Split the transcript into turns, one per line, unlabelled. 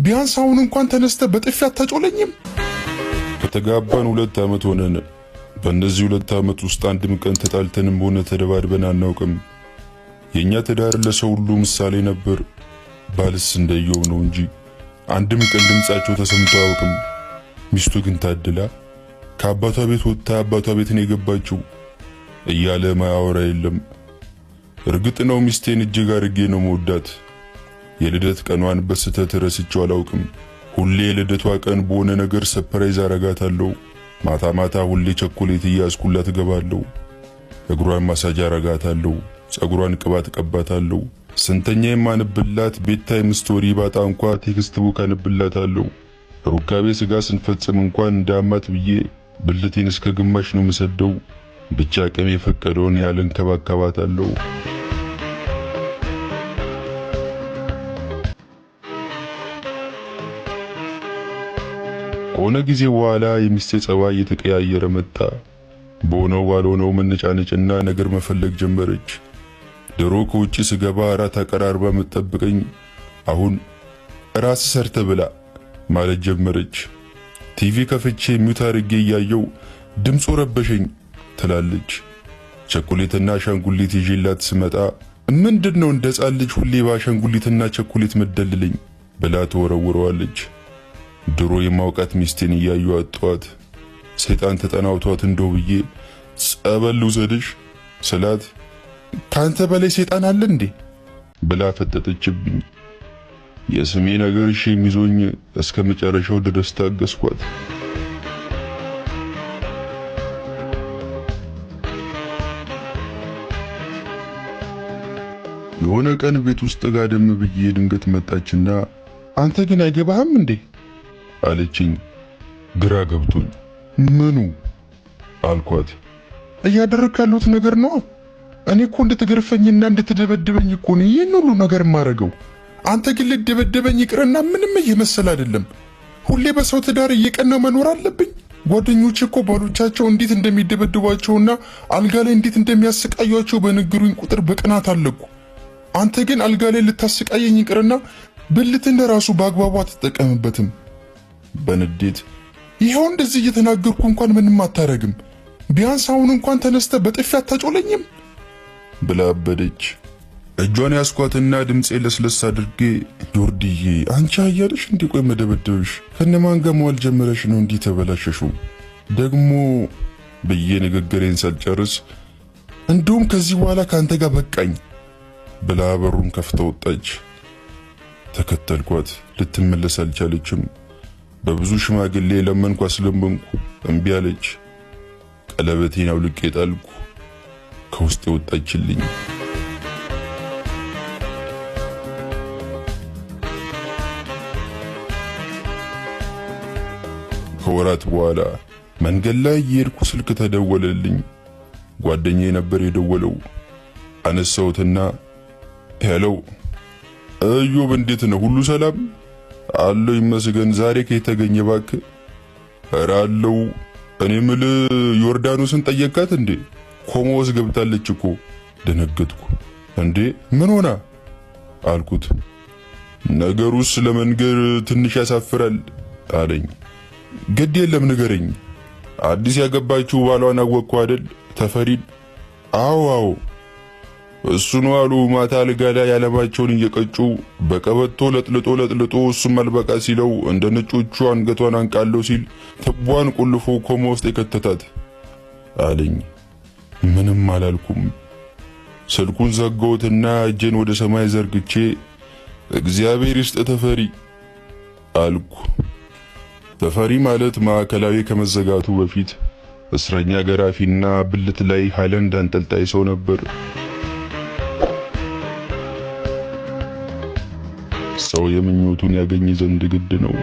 ቢያንስ አሁን እንኳን ተነስተህ በጥፊ አታጮለኝም?
ከተጋባን 2 ዓመት ሆነን። በእነዚህ 2 ዓመት ውስጥ አንድም ቀን ተጣልተንም ሆነ ተደባድበን አናውቅም። የእኛ ትዳር ለሰው ሁሉ ምሳሌ ነበር። ባልስ እንደየው ነው እንጂ አንድም ቀን ድምፃቸው ተሰምቶ አያውቅም። ሚስቱ ግን ታድላ ከአባቷ ቤት ወጥታ አባቷ ቤት ነው የገባችው እያለ ማያወራ የለም። እርግጥ ነው ሚስቴን እጅግ አድርጌ ነው መወዳት። የልደት ቀኗን በስህተት ረስቼው አላውቅም። ሁሌ የልደቷ ቀን በሆነ ነገር surprise አረጋታለሁ። ማታ ማታ ሁሌ ቸኮሌት እያዝኩላት እገባለሁ። እግሯን ማሳጅ አረጋታለሁ። ጸጉሯን ቅባት እቀባታለሁ። ስንተኛ የማንብላት bedtime story ባጣ እንኳ textbook አነብላታለሁ። ሩካቤ ስጋ ስንፈጽም እንኳን እንዳማት ብዬ ብልቴን እስከ ግማሽ ነው የምሰደው። ብቻ አቅሜ የፈቀደውን ያህል እንከባከባታለሁ። ከሆነ ጊዜ በኋላ የሚስቴ ጸባይ እየተቀያየረ መጣ። በሆነው ባልሆነው መነጫነጭና ነገር መፈለግ ጀመረች። ድሮ ከውጭ ስገባ እራት አቀራርባ የምትጠብቀኝ አሁን ራስ ሰርተ ብላ ማለት ጀመረች። ቲቪ ከፍቼ mute አድርጌ እያየው ድምፁ ረበሸኝ ትላለች። ቸኮሌትና አሻንጉሊት ይዤላት ስመጣ ምንድን ነው እንደ ሕፃን ልጅ ሁሌ በአሻንጉሊትና ቸኮሌት መደልለኝ ብላ ትወረውረዋለች። ድሮ የማውቃት ሚስቴን እያዩ አጧት። ሰይጣን ተጠናውቷት እንደው ብዬ ጸበል ልውሰድሽ ስላት ካንተ በላይ ሰይጣን አለ እንዴ ብላ ፈጠጠችብኝ። የስሜ ነገር shame ይዞኝ እስከ መጨረሻው ድረስ ታገስኳት። የሆነ ቀን ቤት ውስጥ ጋደም ብዬ ድንገት መጣችና አንተ ግን አይገባህም እንዴ አለችኝ። ግራ ገብቶኝ ምኑ አልኳት።
እያደረግክ ያለሁት ነገር ነው። እኔ እኮ እንድትገርፈኝና እንድትደበድበኝ እኮ ነው ይህን ሁሉ ነገር የማደርገው። አንተ ግን ልደበደበኝ ይቅርና ምንም እየመሰለ አይደለም። ሁሌ በሰው ትዳር እየቀናው መኖር አለብኝ? ጓደኞቼ እኮ ባሎቻቸው እንዴት እንደሚደበድቧቸውና አልጋ ላይ እንዴት እንደሚያሰቃዩቸው በነገሩኝ ቁጥር በቅናት አለኩ። አንተ ግን አልጋ ላይ ልታሰቃየኝ ይቅርና ብልትህን ለራሱ በአግባቡ አትጠቀምበትም።
በንዴት
ይኸው እንደዚህ እየተናገርኩ እንኳን ምንም አታረግም። ቢያንስ አሁን እንኳን ተነስተህ በጥፊ አታጮለኝም?
ብላ አበደች። እጇን ያስኳትና ድምፄ ለስለስ አድርጌ ዮርድዬ፣ አንቺ አያለሽ እንዲህ ቆይ መደበደብሽ ከነማን ጋር መዋል ጀመረሽ ነው እንዲህ ተበላሸሽው ደግሞ ብዬ ንግግሬን ሳልጨርስ
እንደውም ከዚህ በኋላ ከአንተ ጋር በቃኝ
ብላ በሩን ከፍታ ወጣች። ተከተልኳት። ልትመለስ አልቻለችም። በብዙ ሽማግሌ ለመንኩ፣ አስለመንኩ፣ እምቢ አለች። ቀለበቴን አውልቄ ጣልኩ። ከውስጥ ወጣችልኝ። ከወራት በኋላ መንገድ ላይ እየሄድኩ ስልክ ተደወለልኝ። ጓደኛዬ ነበር የደወለው። አነሳሁትና hello እዮብ፣ እንዴት ነው? ሁሉ ሰላም አለው? ይመስገን። ዛሬ ከየት ተገኘ እባክህ? ኧረ አለው። እኔ የምልህ ዮርዳኖስን ጠየቃት እንዴ? ኮማ ውስጥ ገብታለች እኮ። ደነገጥኩ። እንዴ ምን ሆና አልኩት። ነገሩስ ለመንገር ትንሽ ያሳፍራል አለኝ። ግድ የለም ንገረኝ። አዲስ ያገባችው ባሏን አወቅኩ አይደል? ተፈሪን። አዎ አዎ እሱ ነው አሉ። ማታ አልጋ ላይ ያለባቸውን እየቀጩ በቀበቶ ለጥልጦ ለጥልጦ እሱም አልበቃ ሲለው እንደ ነጮቹ አንገቷን አንቃለው ሲል ትቧን ቆልፎ ኮማ ውስጥ የከተታት አለኝ። ምንም አላልኩም። ስልኩን ዘጋሁትና እጄን ወደ ሰማይ ዘርግቼ እግዚአብሔር ይስጥ ተፈሪ አልኩ። ተፈሪ ማለት ማዕከላዊ ከመዘጋቱ በፊት እስረኛ ገራፊና ብልት ላይ ሃይላንድ አንጠልጣይ ሰው ነበር። ሰው የምኞቱን ያገኝ ዘንድ ግድ ነው።